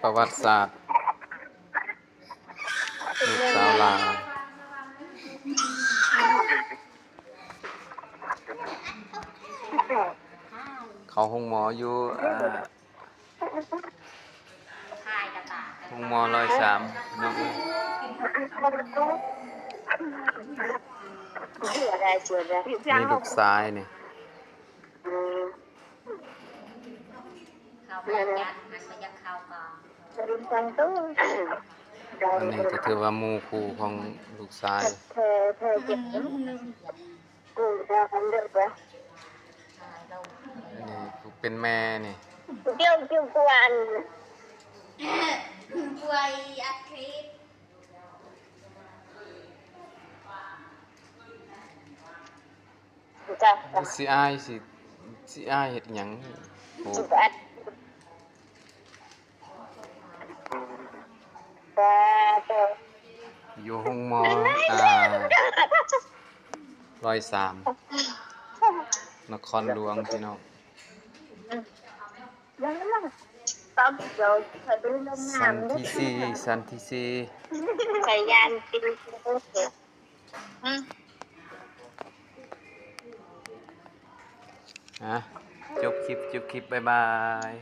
ປະຫວັດສາດ ລູກສາວຫຼ້າ ເຂົ້າໂຮງໝໍຢູ່ ເອີ ໂຮງໝໍຮ້ອຍສາມ ນ້ອງເອີຍ. ນີ້ລູກຊາຍນີ້. ອັນນີ້ກໍຖືວ່າໝູ່ຄູ່ຂອງລູກຊາຍ. ນີ້ຜູ້ເປັນແມ່ນີ້. ຊິອ້າຍ ຊິ ຊິອ້າຍເຮັດຫຍັງ? ໂອ້ ຢູ່ໂຮງໝໍ ອ່າ ຮ້ອຍສາມ ນະຄອນຫຼວງ ພີ່ນ້ອງ. ຊັ້ນທີສີ່ ຊັ້ນທີສີ່ ໄປຢ້ານຕິ ອາ ຈົບຄລິບ ຈົບຄລິບ ບາຍບາຍ.